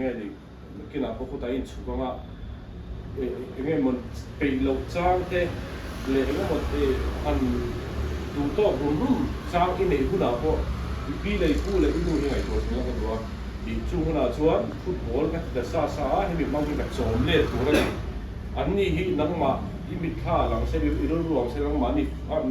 Nge ni, nakinah pawh khutah inchhuk anga eng emaw peih loh chang te leh eng emaw han duh tawk rum rum chang i neih hunah pawh i pi leh i pu leh i nu hi ngaihtuah thin la ka duh a, ih chung hunah chuan football ka ti ta sa sa a, hemi hmang hi ka chawm let tur a ni. An ni hi nangmah i mitthla lang se, i rilru ang se nangmah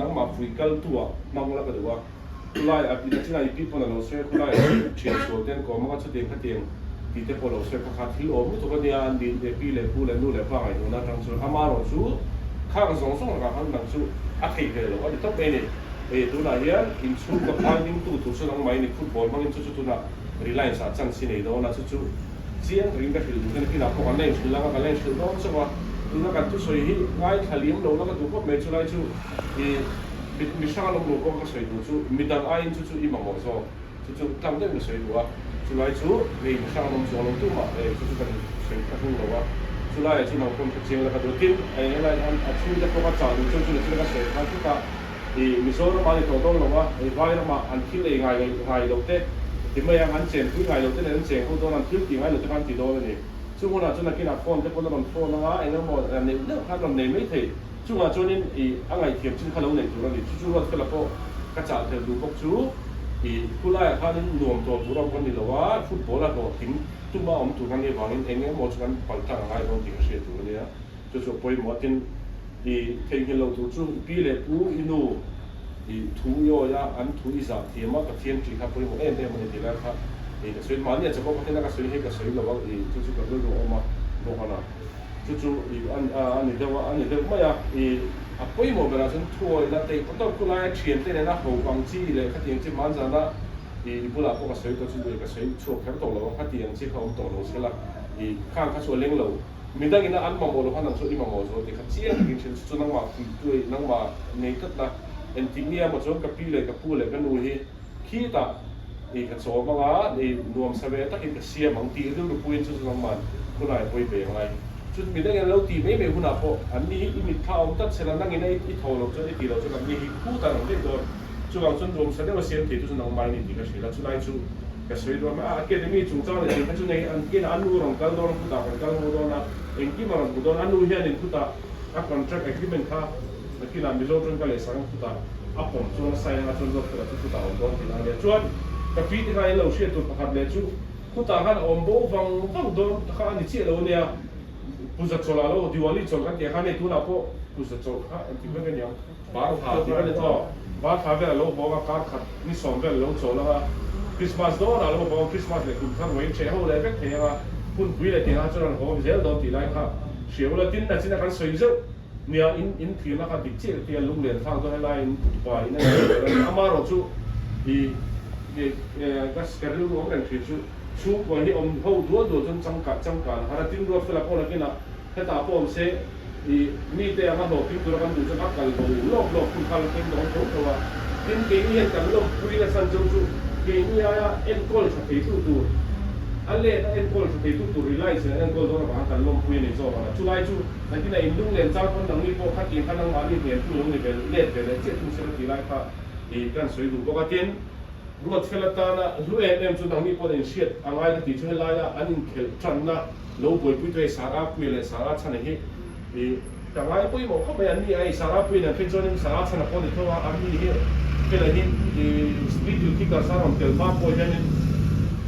nangmah fuih kaltu ah hmang la ka duh a. Khulai a tih chinah i pi pawn a lo sawi a, khulai a thian sual te an kawm ang a, chutiang khatiang tih te pawh a lo sawi kha kha thil awm lutuk a nia, ni leh pi leh pu leh nu leh pa ngaihtuahna atang chuan amaherawh chu khang zawng zawng lakah khan nang chu a theih ve loh a ni tawp mai a ni. Hei tunah hian inchhung ka phai dingtu tur chu nangmah i ni, football hmangin chu chu tunah Reliance ah chance i nei dawn a, chu chu chiang takin ka hrilh duh hian kinah pawh kan la inhrilh ang a, kan la inhrilh dawn chauh a, tuna kan thusawi hi ngaithla liam lo la ka duh khawp mai chulai chu i Mi hrang an awm lo pawh ka sawi duh chu midang aiin chu chu i mamawh zawk, chu chu tlang deuhin ka sawi duh a, chulai chu hei mi hrang an awm chuang lo tumah hei chu chu kan sawi tha hlung lo a, chulaiah chu nang pawn ka chiang la ka duh tin eng helai hian a chhungte pawh ka chah duh chuan chu nachin ka sawi khan chutah i Mizoram ah a ni tawh dawn lo a, hei Vairamah an thil ei ngai ngai lo te ti mai ang an chenpui ngai lo te nen an cheng ho dawn an thil tih ngai lo te khan an ti dawn a ni, chung hunah chuan nakinah phone te pawn a rawn phone anga eng emaw neuh neuh khan a rawn nei maithei. Chungah chuanin i a ngaihthiam chin kha lo nei tur a ni. Chu chu Ruatfela pawh ka chah tel duh bawk chu i khulaiah khanin nuam tawh tur a awm kan ni lo a, football a hlawhtling tuma awm tur kan nih avangin eng emaw chu kan pal tlang a ngai dawn tih ka hriat tur a nia. Chu chu a pawimawh a, tin i theihnghilh loh tur chu i pi leh pu, i nu i thu i awi a, an thu i zah thiam a, Pathian tih kha pawimawh em em a ni tih lai kha i ka sawi. Mahni a chakawk a ka sawi hi ka sawi lo a, i chu chu ka rilru a awm a bawk a na. Chu chu i a ni deuh a, a ni deuh mai a, i a pawimawh berah chuan thuawihna teih pawh tawp khulai a thiante nena ho ang chi leh khatiang chi hman zana i bulah pawh ka sawi tawh chu ka sawi chhuak kher tawh lo ang, khatiang chi kha awm tawh lo sela i khang kha chu a leng lo, midangin a an mamawh lo khan ang chu i mamawh zual tih kha chiang takin hrilh chu chu nangmah puihtuai nangmah nei tlatna engtik nia maw chuan ka pi leh ka pu leh ka nu hi Khitah i ka chawm anga i nuam sa ve takin ka siam ang tih rilru puiin chu chu nangman khulai pawi ve angai. Chu mi dangin an lo tih mai mai hunah pawh an ni hi i mitthla awm tlat sela nangin a i tho loh chuan i tih loh chuan an ni hi khutah an awm daih dawn. Chuvang chuan nuam sa deuh a siam thei chu chu nangmah i ni tih ka hrilh a, chulai chu ka sawi dawn a. Academy chungchang leh tih kha chu nei an kinah a nu rawn kal dawn a khutah kan kal ho dawn a, engkim a rawn hmu dawn a, a nu hianin khutah a contract agreement kha Nakinah Mizo chuan ka lehsak ang khutah a pawm chuan a sign anga chuan Ruatfela chu khutah a awm dawn tih a nia. Chuan ka pi te kha in lo hriat tur pakhat leh chu khutah khan a awm bo vang vang dawn kha a ni chiah lo ania. Puza chawlh ah lo Diwali chawlh kan tih khan hei tunah pawh Puza chawlh kha engtik vek a niang bar thla tih ka ni tawh. Bar thla vel a lo hawng a kar khat ni sawm vel a lo chawl anga Christmas dawnah a lo hawng Christmas leh kum thar ruai ṭheh ho leh vek thei anga hunpui leh tiang ah chuan an hawng zel dawn tih lai kha hria ula tin nachin a kan sawi zeuh. Nia, in in thirna kha dik chiah tia lunglen thlak dawn helai in pa in a nei tur a ni. Amaherawh chu i ka ka rilru awm reng thin chu chhungkua hi awm ho dual dual chuan changkah changkan har a tin ruat fela pawh nakinah hetah pawh awm se i mite anga hlawhtling tura kan duh chuan a kal bo lawk lawk hun kha la thleng dawn tho tho a. Tin, keini hian kan lawmpui nasa cheu chu keini aia enkawl tha theitu tur a let a enkawl tha theitu tur Reliance in an enkawl dawn avanga kan lawmpui a ni zawk ang a. Chulai chu Nakin a inlung len chang pawn nangni pawh kha tih kha nangmahni hniamtu lo ni ve let ve leh chiah thung sela tih lai kha i kan sawi duh bawk a. Tin, Ruatfel atana hlu em em chu nangni pawn inhriat a ngai ka tih chu helaia an inkhelh tanna lo buaipui tu hei Sarah Puia leh Sarah Chhana hi i ka ngai pawimawh khawp mai. Anni a hei Sarah Puia nen phei chuanin Sarah Chhana pawh ni tho a, anni hi Fela hi i Little Kickers a rawn tel hma pawh hianin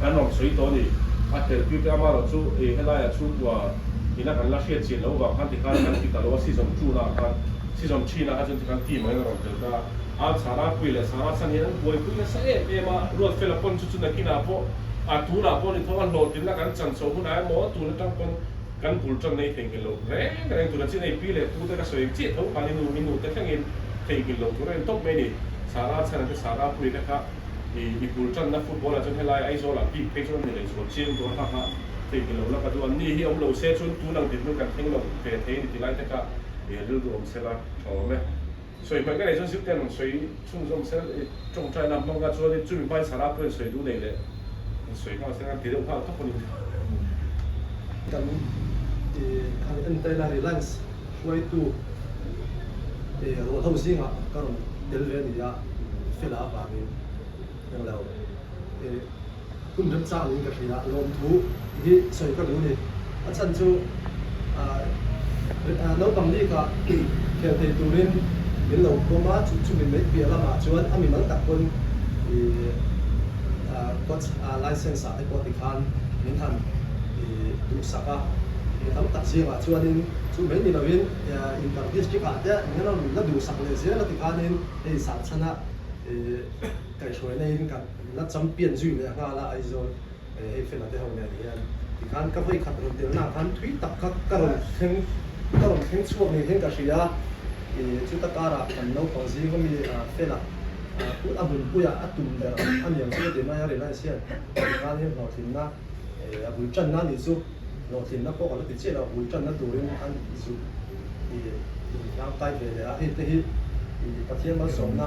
an rawn sawi tawh a ni. A tel tir te amaherawh chu i helaia chhungkua Ina kan la hriat chian loh vang khan tikhan kan ti ta lo a, season two na ah khan, season three na kha chuan tikhan team angin a rawn tel ta a, Sara pui leh Sara chan hian an buaipui nasa em em a, Ruatfela pawn chu chu nakinah pawh a tunah pawh ni tho a hlawhtlinna kan chan chho hunah emaw tun atang pawn kan bul tan nei theihnghilh loh reng reng tuna chin hei pi leh pu te ka sawi ang chiah tho khan i nu i nu te thlengin theihnghilh loh tur a en tawp mai a ni, Sara chan te Sara pui te kha i i bul tanna football ah chuan helai Aizawl ah bik phei chuan an ni leh zual chiang tur a kha kha. Theihnghilh lo la ka duh an ni hi awm lo se chuan tun ang dinhmun kan thleng lo ve thei a ni ti lai te kha i rilru awm se la tha awm e. Sawi hmaih ka nei chuan zirte an rawn sawi chhunzawm se i tawngtaina hmang a chuan i chumi hmain Sarah pawhin sawi duh nei leh an sawi nghal se an ti deuh nghal tawp a ni. Kan i han entaina Reliance hruaitu i rual ho zingah ka rawn tel ve a ni a, Fela avangin englo i. Hun remchang niin ka hria a, lawmthu hi sawi ka duh a ni. A chhan chu naupang league-ah khel thei turin min lo pawm a, chu chumi mai piah lamah chuan a mimal tak pawn coach license ah te pawh tikhan min han duhsak a. Tam tak zingah chuanin chu mai ni lovin inter district ah te min rawn la duhsak leh zel a tikhanin hei Sangchhana kaihhruaina in kan La champion zui leh nghal a Aizawl hei fela te ho nen hian tikhan ka vawi khat rawn telna ah khan thui tak kha ka rawn thleng ka rawn thleng chhuak ni hian ka hria i chuta karah kan naupang zing ami fela tun a hmunpuiah a tum ber a niang chu ka ti mai a Reliance hian tikhan hian hlawhtlinna a bul tanna a nih chu hlawhtlinna pawh ka la ti chiah lo a bul tanna turin an zuk i inhlang kai ve leh a hei te hi i Pathian malsawmna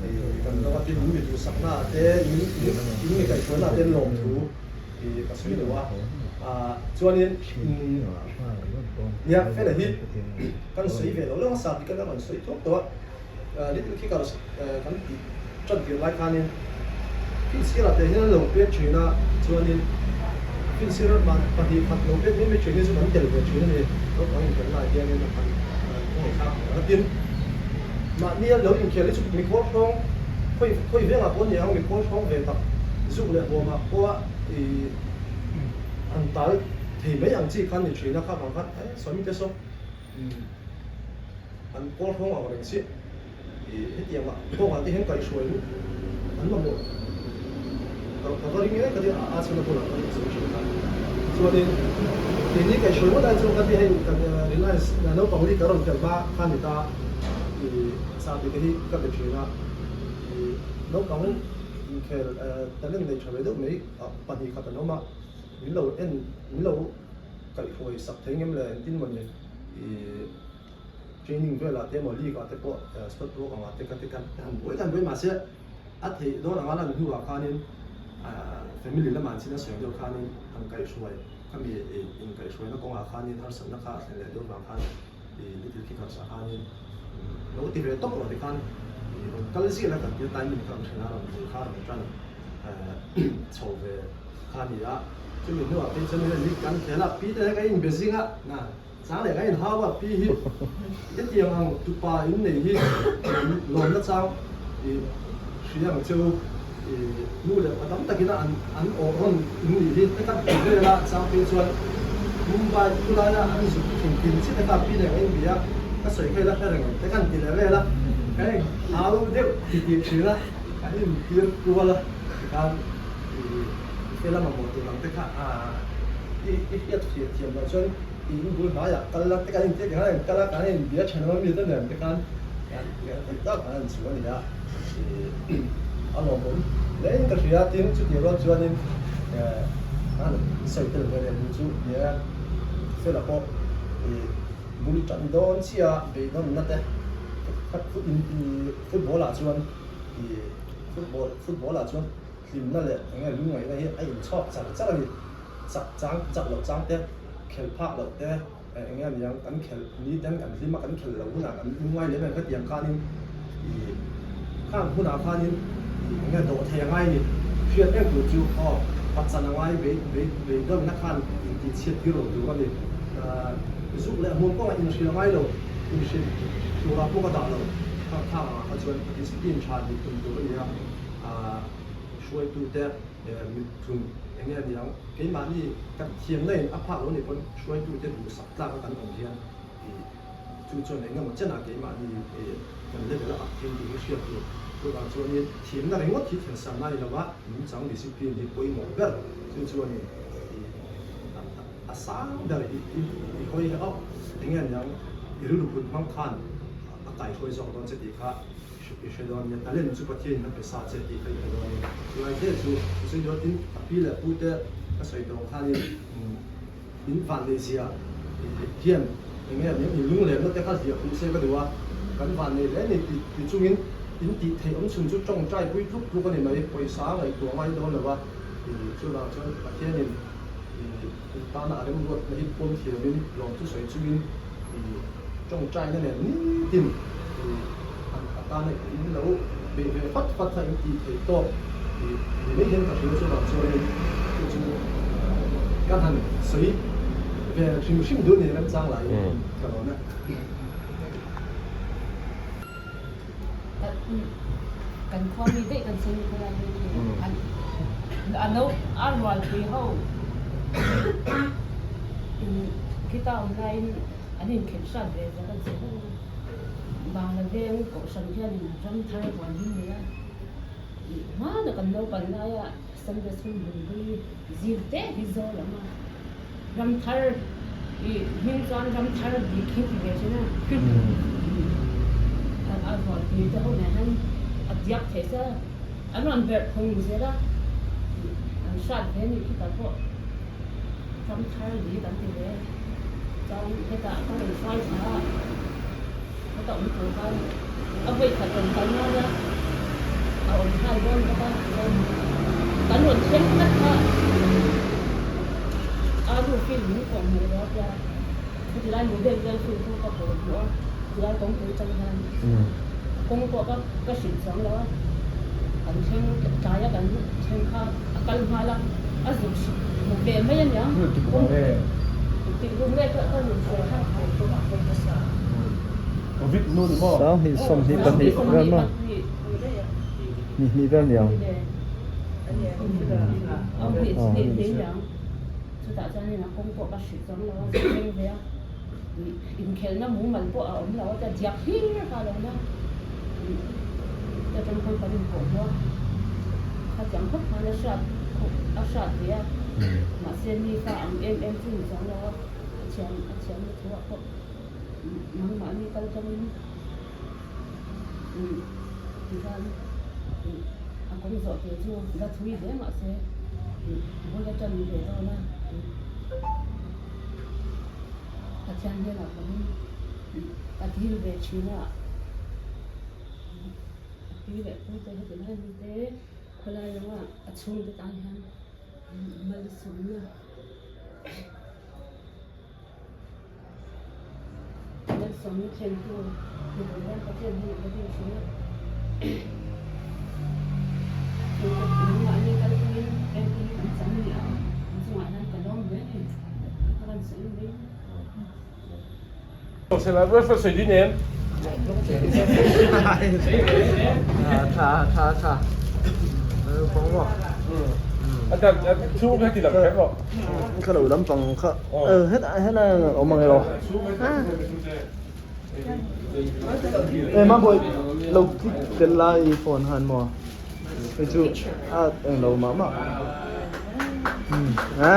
i kan dawng a tin in mi duhsakna ah te in in mi kaihhruaina ah te lawmthu i ka sawi lo a ah chuanin nia fela hi kan sawi ve lo lo a sa tih kan rawn sawi thuak tawh a little kickers kan tih tan tir lai khanin field sirah te hian an lo pek thin a chuanin field sir pahnih khat lo pek mai mai thin hi chu kan tel ve thin a ni naupang inkhelh naah hianin a han ngaihthlak ang a tin mahni a lo inkhel hi chu mi khawl hrawng khawi khawi vengah pawh a ni ang mi khawl hrawng ve tak zuk leh huamah pawh ih an tal thei mai ang chi kha a ni thin a kha vang khan eh sawi mite saw an kawl hrawng ang reng chiah. Hetiang ah kawngah te hian kaihhruai luh an mamawh ka va ring e ka ti a, a chhan a bulah ka sawi thin kha. Chuanin keini kaihhruai ngawt ai chuan ka ti hei kan Reliance naupang li ka rawn tel hma kha ni ta i sahbi te hi ka be thin a, i naupang inkhel talent nei tha ve deuh mai 2 khat an awm a, min lo en min lo kaihhruai sak thei ngem le engtin mawni i Training velah te emaw league ah te pawh slot ruak angah te ka ti kan han buai kan buai mahse a theih dawn anga lan hnuah khanin family lamah an chin a sawi deuh khanin an kaihhruai khami inkaihhruaina kawngah khanin harsatna kha a thlen leh deuh vang khan little kickers ah khanin lo ti ve tawp rawh tikhan rawn kal ziah la kan tia timing kha rawn thlen a rawn bul kha rawn tan chho ve kha a ni a chumi hnuah phei chuan league kan khel a pi te hian kan inbe zing a na. Chang leh ka inhau a, pi hi hetiang ang tupa in nei hi lawmna chang i hria ang che u, i nu leh pa tam takin an an awh rawn in nih hi te kha ti vel a, chang phei chuan Mumbai khulaia an zuk thin thin chi te kha pi leh ka inbia ka sawi kha ila hre reng ang te khan ti leh vel a, ka inhau deuh ti tih thin a, ka intir kual a tikhan i fela mamawh tur ang te kha i hriat thiam loh chuan In bul hnaiah kal la te kan intir khan a inkal a, kan inbia thenawm a mi te nen te khan kan tak kan han chhuah a ni a, a lawmawm hle in ka hria tin chutih rual chuanin an sawi tel ve leh duh chu nia Fela pawh bul tan dawn chiah a beidawnna te football ah chuan football football ah chuan hlimna leh enge lungngaihna hi a inchhawk char char a ni. Chak chang chak loh chang te, khel phak loh te, eng nge aniang kan khel ni ten kan hlim a kan khel loh hunah kan lungngai lem em hetiang khanin ih khang hunah khanin ih eng nge dawh thei a ngai a ni. Hriat em tur chu aw pachan a ngai bei bei beidawnna khan intih chhiat tir lo tur a ni. Zuk leh hmuam kawngah inhrilh a ngai lo, inhrilh turah pawh ka dah lo khang khang angah kha chuan discipline tha nih tum tur a ni a, hruaitute Mittlung eng nge a niang? Keimahni kan thiamna in a phak lo nih pawn hruaitute duhsak tlak a kan awm hian ih chu chuan eng emaw chenah keimahni ih kan level a up thei tih hi hriat tur. Chuvang chuanin thiamna ringawt hi thensarna a ni lo a, nungchang discipline hi pawimawh ber. Chu chuanin ih a sang ber i i hawi hi aw eng nge a niang? I rilru put hmang khan a kaihruai zawk dawn che tih kha. I hre dawn nia, talent chu Pathian in a pe sa che tih kha i hre dawn nia. Chulai hle chu ka sawi dawn tin a pi leh pu te ka sawi tawh ang khanin in vannei zia hian eng nge aniang in lunglenna te kha hliah pui se ka duh a, kan vannei hle ni ti chungin in tih theih awm chhun chu tawngtai pui tluk tluk a ni mai, pawisa ngaihtuah ngai dawn lo a, chuvang chuan Pathian in in tana a remruatna hi pawm thiamin lawm chu sawi chungin tawngtaina nen nitin. An atana in lo beih ve fat fat kha in tih theih tawk. Ni mai hian ka hria chuvang chuanin chu chu kan han sawi ve hrim hrim duh ni remchang laiin ka rawn a. Kan khua mi daih kan sawi kha lai a no a rualpui ho khita awm laiin an inkhelh hrat ve zia kan sawi vek a. Bangla veng kohhran hianin ram thar huan hi nei a, hmana kan naupan laia Sunday school hmunpui zir te hi zawl ang a, ram thar i hming chuan ram thar dik hi ti ve thin a, a rualpui te ho nen hian a diak theih se an rawn berh phung zel a, an hrat ve a nih khi ta pawh ram thar dik an ti ve. Chuan hetah ka rawn hruai thla a, heta awm tur khan a vawi khat rawn kal nan a, a awm nghal dawn bawk a, chuan kan rawn thleng tlat kha a nu field min kawh hmuh lo a tia, chuti lai model vel field chu ka kawh hmuh a, chulai kawngpui atang hian kawng pawh ka ka hrilh chuang lo a, kan thleng tlai a kan thleng kha a kal nghal a, a zuk hmu ve mai a niang. Sanghnih sawmhnih pahnih vel maw? Hnih hnih vel niang. Mahse mi fa ang em em chu ni chuang lo a, a thiam a thiam na thu ah pawh nangmahni kal tangin tikhan a kawng zawh tur chu la thui hle mahse bul a tan ve dawn a, Pathian hnenah pawhin a dil ve thin a, a pi leh pute heti lai mite khawlai lama a chhungte tan hian Malsawmna Malsawmna thlentu ni tur hian Pathian hi ka ding thin a. Nangmahni kal tawhin entir kan chang ni a, an chungah hian ka lawm hle a ni. Ka rawn sawi mai. Ka lo lampang kha helai awm ang elaw e mambawi lo click tel lai phone han maw hei chu a englo mah mah a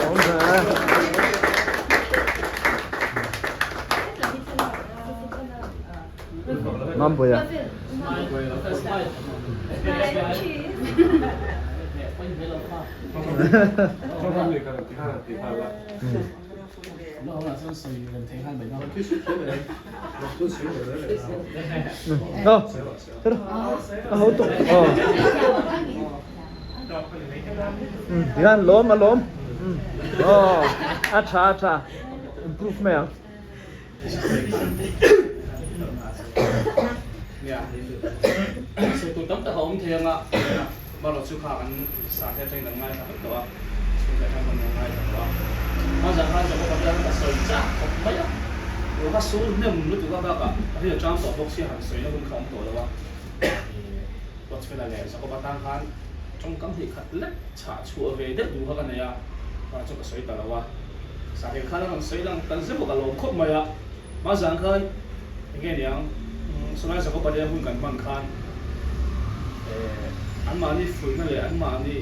awm tha Mambawi a. Tihian lawm a lawm aw a tha a tha improve mai ang. Sawi tur tam tak a awm thei anga Bawlhhlawh chu kha kan sa te atangin kan ngaithla vek tawh a, chhungte atang pawn kan ngaithla tawh a. Hmanzah khan Jacob a bialin a sawi chak khawp mai a, ur kha sul hnem lutuk a bakah a ri a chang tawh bawk sia han sawina hun kha a awm tawh lo a. Watchman-a leh Jacob atang khan tawngkam hnih khat lek chhah chhuah ve deuh duh kha ka nei a, mah chu ka sawi ta lo a. Sahel khan a rawn sawi lang tal zeuh a ka lawm khawp mai a, hmazan khan enge niang Sawlai Jacob-a te hun kan hman khan anmahni fuihna leh anmahni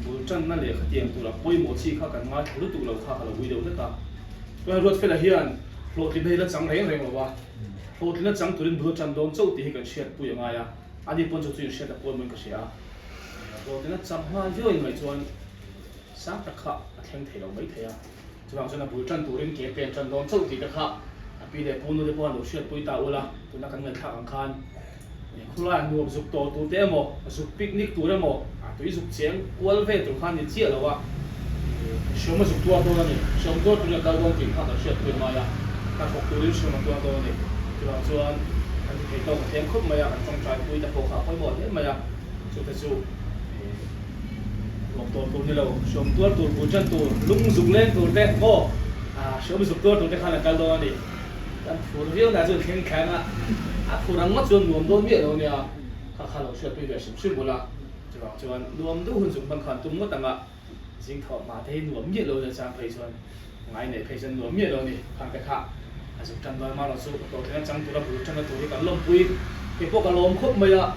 bul tanna leh khatiang tura pawimawh chi kha kan ngaithla lutuk lo kha ka lo ui deuh hlek a. Chuan Ruatfela hian hlawhtlinna hi la chang reng reng lo a, hlawhtlinna chang turin bul a tan dawn chauh tih hi kan hriatpui a ngai a, ani pawn chu chu inhriat a pawimawhin ka hria a. Hlawhtlinna chang nghal viau in ngaih chuan sang tak kha a thleng thei lo mai thei a, chuvang chuan a bul tan turin ke pen tan dawn chauh tih te kha a pi leh pu nu te pawh an lo hriatpui ta ula, tuna kan ngaihthlak ang khan khulaiah nuam zuk tawh tur te emaw, zuk picnic tur emaw, a tui zuk cheng kual vel tur khan ni chiah lo a, hriam a zuk tuar dawn a ni, hriam tuar turin a kal dawn tih kha kan hriatpui a ngai a, hnathawk turin hriam a tuar dawn a ni, chuvang chuan kan ti thei tawk a tlem khawp mai a, kan tawngtai pui te pawh kha a pawimawh hle mai a. Chute chu nuam tawr tur ni lo, hriawm tuar tur, bul tan tur, lung zuk leng tur te maw hriawm zuk tuar tur te khan a kal dawn a ni. Kan phur viau na chuan thleng thleng a, a phur ang ngawt chuan nuam dawn miah lo nia, kha kha lo hriatpui ve hrim hrim bula. Chuvang chuan nuam deuh hun zuk hman khan tum ngawt ang a, zing thawh hma te hi nuam miah lo nia chang phei chuan ngai neih phei chuan nuam miah lo a ni. Khang te kha a zuk tan dawn marawh chu hlawhtling a chang tura bul tanna tur hi kan lawmpui. Kei pawh ka lawm khawp mai a,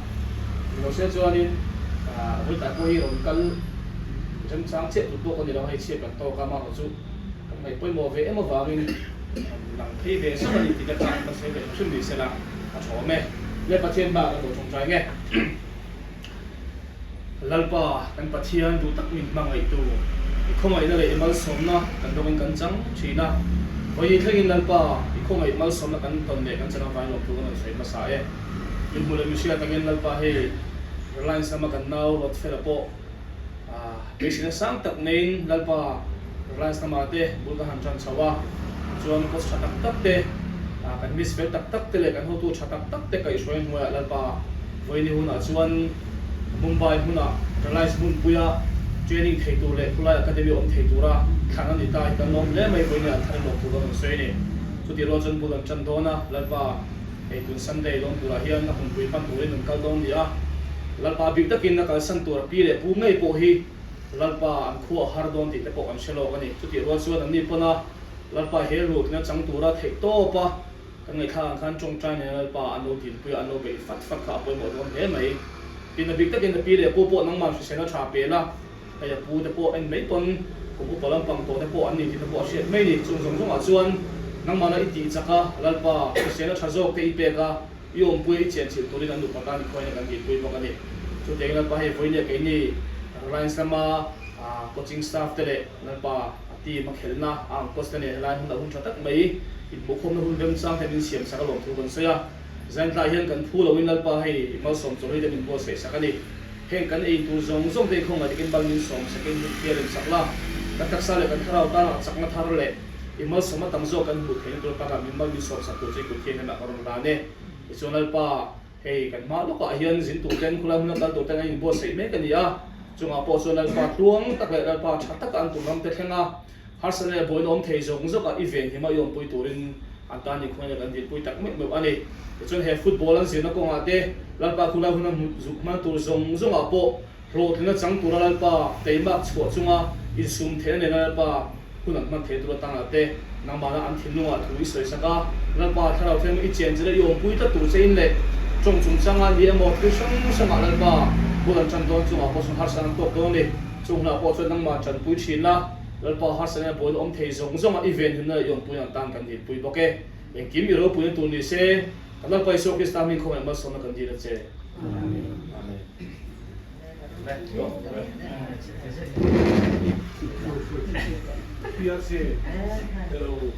ni lo se chuanin vawitlai pawh hi rawn kal remchang chiah tur pawh ka ni lo, hei chhiat kan tawk a marawh chu kan ngaih pawimawh ve em avangin rawn lang phei ve sawk a ni tih te kha ka sawi ve hrim ni sela a tha awm e. Le Pathian hmaah kan lo tawngtai nge. Lalpa, kan Pathian duh tak min hmangaihtu, i khawngaihna leh i malsawmna kan dawngin kan chang thin a. Vawiin thlengin Lalpa, i khawngaih malsawmna kan tawn leh kan chan avangin lawmthu kan rawn sawi hmasa e. Min hmu leh mi hriat angin Lalpa hei Reliance lama kan nau Ruatfela pawh beiseina sang tak neiin Lalpa Reliance lamah te bul kan han tan chho a, chuan coach tha tak tak te, kan miss fel tak tak te leh kan hotu tha tak tak te kaihhruai hnuaiah Lalpa vawiini hunah chuan Mumbai hmunah Reliance hmunpuia training thei tur leh khulai academy awm thei tura thlan a ni ta hi kan lawm hle mai vawiini an thar lawm tur kan rawn sawi a ni. Chutih rual chuan bul an tan dawn a, Lalpa hei tun Sunday lawm turah hian a hmunpui hman turin an kal dawn ni a, Lalpa bik takin a kalsan tur a pi leh pu ngei pawh hi Lalpa an khua a har dawn tih te pawh kan hre lawk a ni. Chutih rual chuan anni pawn a Lalpa he ruhna chang tura theih tawp a kan ngaihthlak ang khan tawngtai nena Lalpa an lo dilpui a, an lo beih fat fat kha a pawimawh dawn hle mai. Tin, a bik takin a pi leh pu pawh nangmah hriselna tha pel a, hei a pu te pawh en mai pawn kum upa lampang tawh te pawh an ni tih te pawh a hriat mai ni. Chung zawng zawngah chuan nangmahna i tih chak a, Lalpa hriselna tha zawk te i pek a, I awmpui i chenchilh turin an nupa tan i khuaina kan dilpui bawk a ni. Chutiangin Lalpa hei vawiin keini Reliance lama coaching staff te leh Lalpa a team a khelhna a ang coach te nen helai hmun a hun tha tak mai inhmuhkhawmna hun remchang te min siam sak a lawmthu kan sawi a. Zaintlai hian kan phu loin Lalpa hei i malsawm chaw hi te min buatsaih sak a ni. Heng kan ei tur zawng zawng te i khawngaih takin mal min sawm sakin min thialim sak la. Kan taksa leh kan thlarau tanah chakna thar leh I malsawm a tam zawk kan hmuh theihna tur atana min mal min sawmsak tur chu i kut hian hemah ka rawn hlan e. Tichuan Lalpa, hei kan hma lawkah hian zin tur ten khulai hmuna kal tur ten an inbuatsaih mek a ni a, chungah pawh chuan Lalpa tluang tak leh Lalpa tha taka an tum ram te thleng a, harsatna leh buaina awm thei zawk zawkah i venhima i awmpui turin an tan inkhawina kan dinpui tak meuh meuh a ni. Tichuan he football an zirna kawngah te Lalpa khulai hmuna zuk hman tur zawng zawngah pawh Hlawhtlinna chang tura Lalpa teimak chhuah chunga insum theihna nena Lalpa hun an hman theih tur atangah te nangmahna an thinlungah thu i sawi sak a, Lalpa thlarau thianghlim i chen chila i awmpui tlat tur che in leh tawng chungchanga ni emaw thil hrang hrangah Lalpa bul an tan dawn chungah pawh chuan harsa an tawk dawn a ni. Chung hunah pawh chuan nangmah tanpui thin la, Lalpa harsatna buaina awm thei zawng zawnga i venhimna leh i awmpui ang tan kan dilpui bawk e. Engkim i ropuina tur ni se, kan Lalpa Isua Krista hming khawngaih malsawmna kan dil a che. Amen. PRC, hello.